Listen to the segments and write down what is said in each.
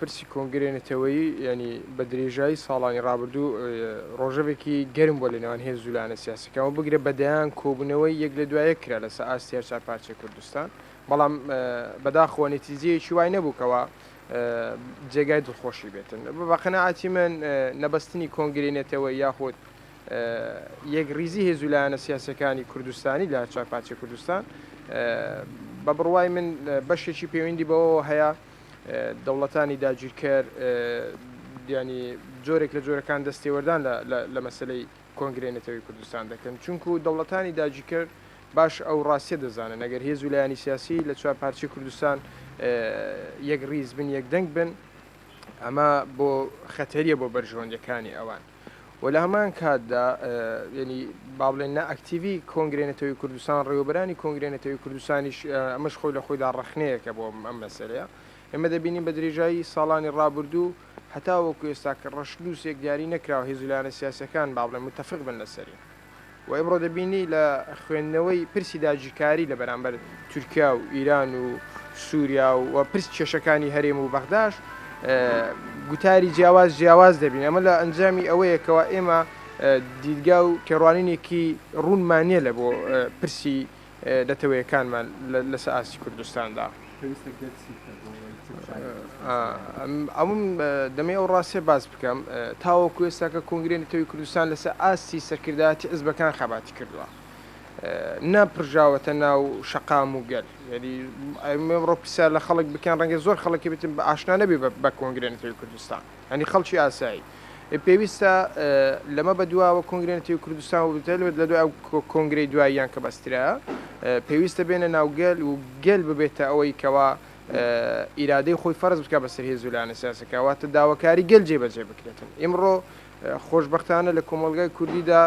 پرسی کۆنگرەی نەتەوەیی یانی بە درێژایی ساڵانی ڕابردوو ڕۆژەڤێکی گەرم بووە لە نێوان هێز و لایەنە سیاسیەکان و بگرە بە دەیان کۆبوونەوەی یەک لە دوای یەک کرا لەسەر ئاستی هەر چوار پارچەی کوردستان بەڵام بەداخەوە نەتیجەیەکی وای نەبوو کەوا جێگای دڵخۆشی بێتن. بە قەناعەتی من نەبەستنی کۆنگرەی نەتەوەیی یاخود یەکڕیزی هێز و لایەنە سیاسیەکانی کوردستانی لە هەرچوار پارچەی کوردستان بە بڕوای من بەشێکی پەیوەندی بەوەوە هەیە دەوڵەتانی داگیرکەر ینی جۆرێک لە جۆرەکان دەستێوەردان لە مەسلەی کۆنگرەی نەتەوەی کوردستان دەکەن چونکو دەوڵەتانی داگیرکەر باش ئەو ڕاستیە دەزانن ئەگەر هێز و لایەنی سیاسی لە چوار پارچەی کوردستان یەک ڕیز بن یەک دەنگ بن ئەمە بۆ خەتەریە بۆ بەرژەوەندیەکانی ئەوان و لە هەمان کاتدا یعنی با بڵێن نائەکتیڤی کۆنگرەی نەتەوەی کوردستان ڕێوەبەرانی کۆنگرەی نەتەوەی کوردستانیش ئەمەش خۆی لە خۆیدا ڕەخنەیەکە بۆ ئەم مەسەلەیە ئێمە دەبینین بە درێژایی ساڵانی ڕابردوو هەتاوەکو ئێستا کە ڕەشنووسێک دیاری نەکراوە هێز و لایەنە سیاسیەکان با بڵێن متفق بن لەسەری و ئیمڕۆ دەبینی لە خوێندنەوەی پرسی داگیرکاری لە بەرامبەر تورکیا و ئیران و سووریا و پرس کێشەکانی هەرێم و بەغداش گوتاری جیاواز جیاواز دەبین ئەمە لە ئەنجامی ئەوەیە کەوا ئێمە دیدگا و تێڕوانینێکی ڕوونمان نییە لە بۆ پرسی نەتەوەیەکانمان لەسەر ئاستی کوردستاندا. پێویستە گەل چی بکات بۆ ئەوەی چ چارەیەک بۆ ئەوم دەمەوێ ئەو ڕاستیە باس بکەم تاوەکو ئێستا کە کۆنگرەی نەتەوەی کوردستان لەسەر ئاستی سەرکردایەتی حزبەکان خەباتی کردووە نەپرژاوەتە ناو شەقام و گەل یعنی ئەمڕۆ پرسیار لە خەڵک بکەن ڕەنگە زۆر خەڵکی بتن بە ئاشنا نەبێ بە کۆنگرەی نەتەوەی کوردستان یانی خەڵکی ئاسایی پێویستە لەمە بەدواوە کۆنگرەی نەتەوەی کوردستان و بەتایبەت لە دوای ئەو کۆنگرەی دواییان کە بەسترا پێویستە بێنە ناو گەل و گەل ببێتە ئەوەی کەوا ئیرادەی خۆی فەرز بکا بەسەر هێز و لایەنە سیاسەکە واتە داواکاری گەل جێبەجێ بکرێتن ئیمڕۆ خۆشبەختانە لە کۆمەڵگای کوردیدا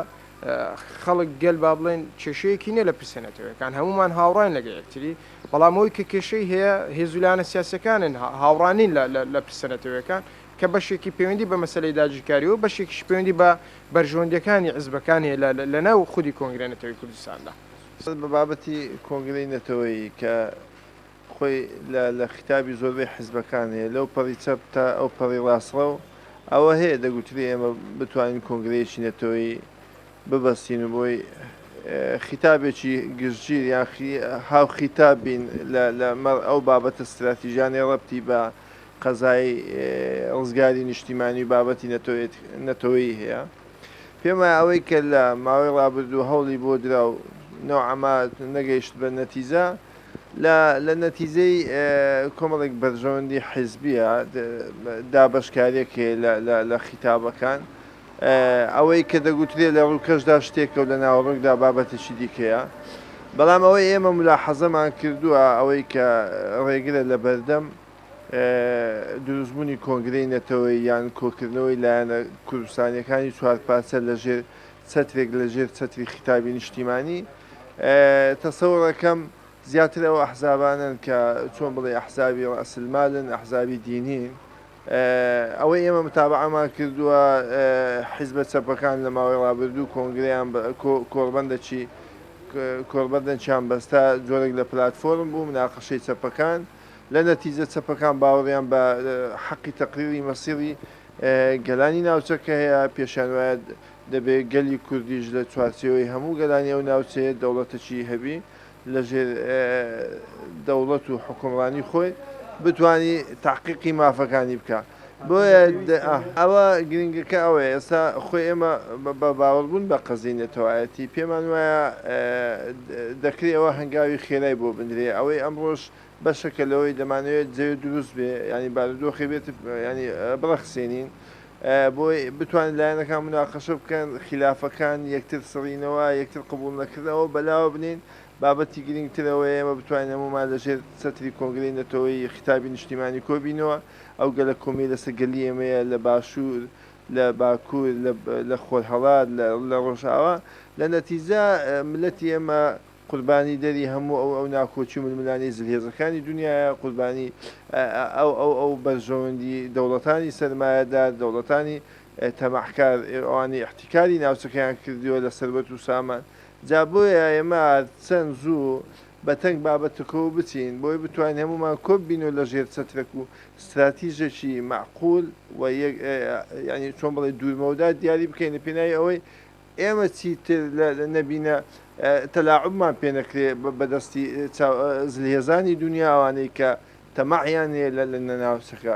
خەڵک گەل با بڵێن کێشەیەکی نیە لە پرسە نەتەوەیەکان هەمومان هاوڕاین لەگە یەکتری بەڵام ئەوەی کە کێشەی هەیە هێز و لایەنە سیاسیەکانن هاوڕانین لە پرسە نەتەوەیەکان کە بەشێکی پەیوەندی بە مەسەلەی داگیرکاری و بەشێکیش پەیوەندی بە بەرژەوەندیەکانی حزبەکان هەیە لە ناو خودی کۆنگرەی نەتەوەی کوردستاندا. بە بابەتی کۆنگرەی نەتەوەیی کە خۆی لە لە خیتابی زۆربەی حیزبەکان هەیە لەو پەڕی چەپ تا ئەو پەڕی ڕاستڕەو ئەوە هەیە دەگوترێ ئێمە بتوانین کۆنگرەیەکی نەتەوەیی ببەستین و بۆی خیتابێکی گشتگیر یان هاوخیتاب بین لە لە مەڕ ئەو بابەتە ستراتیژیانەی ڕەبتی بە قەزای ڕزگاری نیشتیمانی و بابەتی نەتەوەیی هەیە. پێم وایە ئەوەی کە لە ماوەی ڕابردوو هەوڵی بۆ درا و نەوعەما نەگەیشت بە نەتیجە، لە لە نەتیجەی کۆمەڵێک بەرژەوەندی حیزبییە، دابەشکارییەک هەیە لە لە لە خیتابەکان. ئەوەی کە دەگوترێ لە ڕووکەشدا شتێکە و لە ناوەڕۆکدا بابەتێکی دیکەیە. بەڵام ئەوەی ئێمە مولاحەزەمان کردووە، ئەوەی کە ڕێگرە لە بەردەم دروستبوونی کۆنگرەی نەتەوەیی یان کۆکردنەوەی لایەنە کوردستانییەکانی چوارپارچە لە ژێر چەترێک لە ژێر چەتری خیتابی نیشتیمانی، تەسەور ئەکەم زیاتر ئەو ئەحزابانەن کە چۆن بڵێی ئەحزابی ڕەئسلمالن، ئەحزابی دینین. ئەوەی ئێمە متابەعەمان کردووە حیزبە چەپەکان لە ماوەی ڕابردوو کۆنگرەیان کۆڕبەندەکی کۆڕبەندەکیان بەستا جۆرێک لە پلاتفۆرم بوو مناقەشەی چەپەکان لە نەتیجە چەپەکان باوەڕیان بە حەقی تەقریری مەسیری گەلانی ناوچەکە هەیە پێشیان وایە دەبێ گەلی کوردیش لە چوارچێوەی هەموو گەلانی ئەو ناوچەیە دەوڵەتەکی هەبی لە ژێر دەوڵەت و حوکمڕانی خۆی بتوانی تەحقیقی مافەکانی بکا بۆیە ئەوە گرنگەکە ئەوەیە ئێستا خۆی ئێمە بە باوەڕبوون بە قەزیەی نەتەوایەتی پێمان وایە دەکرێ ئەوە هەنگاوی خێرای بۆ بنرێ ئەوەی ئەمڕۆش بەشەکە لەوەی دەمانەوێت جەوێ دروست بێ یانی بارودۆخێ بێت یانی بڕەخسێنین بۆی بتوانن لایەنەکان مناقەشە بکەن، خیلافەکان، یەکتر سڕینەوە، یەکتر قبوڵ نەکردنەوە بەلاوە بنێین، بابەتی گرنگتر ئەوەیە ئێمە بتوانین هەموومان لە ژێر چەتری کۆنگرەی نەتەوەیی خیتابی نیشتیمانی کۆ بینەوە، ئەو گەلە کۆمەی لەسەر گەلی ئێمەیە لە باشوور، لە باکوور، لە خۆرهەڵات، لە ڕۆژئاوا، لە نەتیجە مللەتی ئێمە قوربانی دەری هەموو ئەو ئەو ناکۆکی و ململانێی زلهێزەکانی دونیایە، قوربانی ئەو ئەو ئەو بەرژەوەندی دەوڵەتانی سەرمایەدار، دەوڵەتانی تەماحکار، ئەوانەی ئیحتیکاری ناوچەکەیان کردووە لە سەروەت و سامان. جا بۆیە ئێمە چەند زوو بە تەنگ بابەتەکەوە بچین بۆی بتوانین هەموومان کۆ ببینەوە لە ژێر چەترەک و ستراتیژێکی مەعقول و یەک یانی چۆن بڵێ دوورمەودا دیاری بکەین لە پێناوی ئەوەی ئێمە چیتر لە نەبینە تەلاعوبمان پێ نەکرێ بەدەستی زلهێزانی دنیا ئەوانەی کە تەماعیان هەیە لە ناوچەکە.